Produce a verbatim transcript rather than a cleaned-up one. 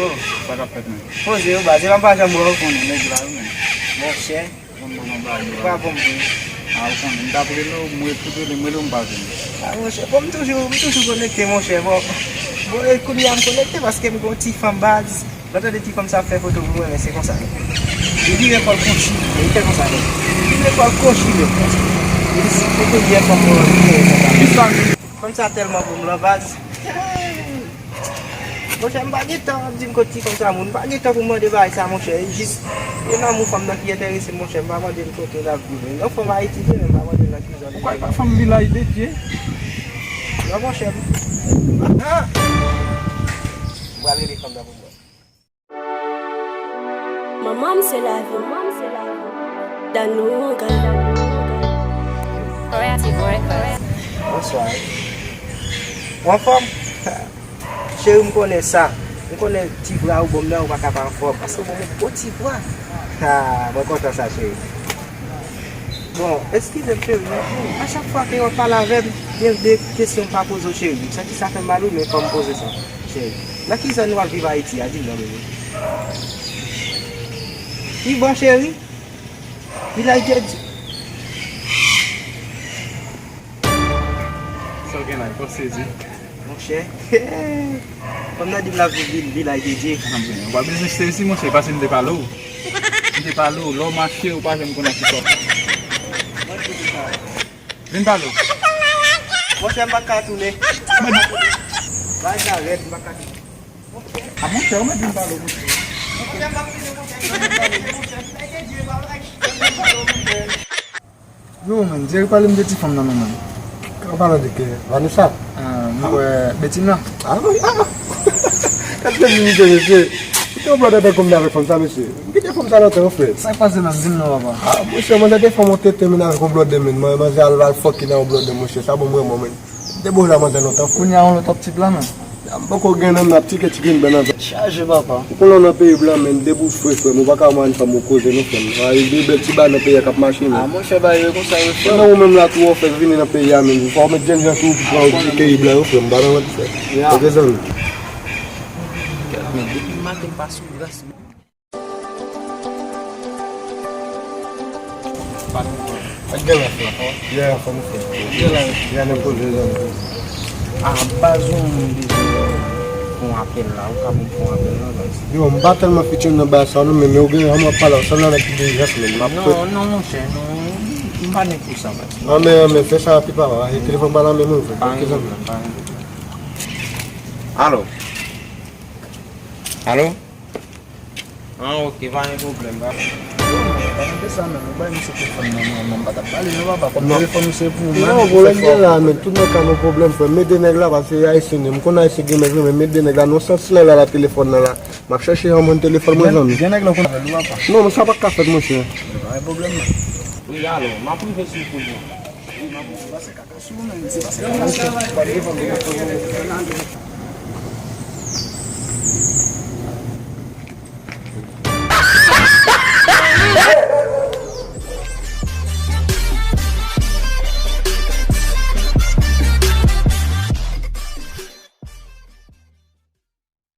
Oh, sa k ap fèt menm? Poze yo, baz, e pa m pa janm wè w konnen nèg la wi menm. Monchè, ou pa bon vre. A, ou konnen, m t ap rele w, m ret tout rele, m rele w, m pa jwenn ou. A, monchè, bon, m toujou, m toujou konekte, monchè. Bon, bon, e kounye a m konekte paske m gen yon ti fanm baz. Lè w tande ti fanm sa ap fè foto pou mwen, men se konsa. Li vire kò l konchi, li fè konsa, men. Li vire kò l konchi, men. Li di, se kounye a fanm mwen an, li fè sa. Fanm sa tèlman pou m lan baz. Monchè, m pa gen tan ap di m kot ti fanm sa moun. M pa gen tan pou m mande bagay sa, monchè. E jis, e lanmou fanm nan ki enterese m, monchè. M pa mande l kote l ap viv. Yon fanm Ayiti vre, men m pa mande l nan ki zòn. Ou kwè pa fanm Vilaj de Dye? Non, monchè. Ah! M pral rele fanm nan pou mwen. Manman m se lavi, manman m se lavi. Danou Angan. Creative Records. Bonswa. Ou anfòm? Cheri, m konnen sa. M konnen ti vra ou ban m nan, ou pa ka pa anfòm. Paske ou ban m yon gwo ti vra. Ha, mwen kontan sa, cheri. Bon, eskize m, cheri. A chak fwa ke w ap pale avè m, gen de kesyon m pa poze w, cheri. M santi sa fè m mal, wi, men fò m poze sa. Cheri, nan ki zòn w ap viv Ayiti a? Di m non, bebe. Ki bò, cheri? Vilaj de Dye. Sa w gen la, ou pa sezi? Monchè. Fanm nan di m l ap viv vil, Vilaj de Dye. Anben, ou pa bezwen sezi, monchè, paske m te pale w. M te pale w, lè w mache, ou pa janm konn a ki sa w. Vin pale w. Monchè, m pa ka tounen. Bagay sa rèd, m pa ka tounen. A monchè, ou mèt vin pale w, monchè. Yo, man, Jerry pale m de ti fanm nan, non, man. Ou pale de kè? Vanessa? Ah, m kwè Betina. Ah, wi, ah! Gad tèt li, mesye, mesye. Kite yon blòdè tankou m nan avèk fanm sa, mesye. M kite fanm sa lontan, wi, frè. Sa k pase menm? Di m non, papa. Ah, mesye, manzè te fè yon tete, men avèk yon blòdè, men. Man, manzè al, al fòk nan yon blòdè, mesye. Sa bon, mwen, mwen, men. M te bouj a manzè lontan, frè. Kounye a, yon lòt optik la, men. M poko gen nan, m ap tike ti grenn blan nan. Chaje, papa. Ou konnen w nan peyi blan, men, depi w fre, frè m, ou pa ka wè yon fanm ou koze, non, frè m. A, e gen bèl ti bagay nan peyi a k ap mache, men. Ah, monchè, bagay yo konsa yo, frè m. Pandan ou menm la tou, ou fèk vini nan peyi a, men. Fò w met jènjan sou ou pou pran yon ti peyi blan yo, frè m. M pa nan wè, frè. Ya. Ok, zanmi. Men depi maten, m pa sou gras, men. Ak gen la, frè. Gen la, frè, nou fè. Gen la. Gen la, poze, zanmi. Ah, baz, ou menm bezwen fè yon apèl la. Ou ka pou m fè yon apèl la, baz. Yo, m pa tèlman fiti nan baz sa, non, men, men ou gen, an m ap pale ansanm la, nan ki dezas, men m ap. Non, non, monchè, non. M pa gen pou sa, baz. Anben, anben, fè sa rapid, papa. E telefòn pa nan men mwen, frè. Pa gen pwoblèm, pa gen pwoblèm. Alo? Alo? Ah, ok, pa gen pwoblèm, pa. Yo, men, pa gen de sa, men, ou bay misye telefòn nan, mwen, mwen pa t ap pale, non, papa, kòm telefòn ou se pou ou menm, non, ou fè pwoblèm sa gen la, men, tout nan ka nou pwoblèm, frè m, ede nèg la, paske se ayisyen, m konn ayisyen gen nèg, men, m ede nèg la, nan sans lè la, la telefòn nan la, m ap chèche yon moun telefòn mwen, zanmi. Gen nèg la konn avè l, ou papa. Non, men sa pa ka fèt, monchè. Pa gen pwoblèm, non. Wi, alo, m ap rive sou kou, non. Wi, m ap rive, pase kaka. Sou ou menm, se paske.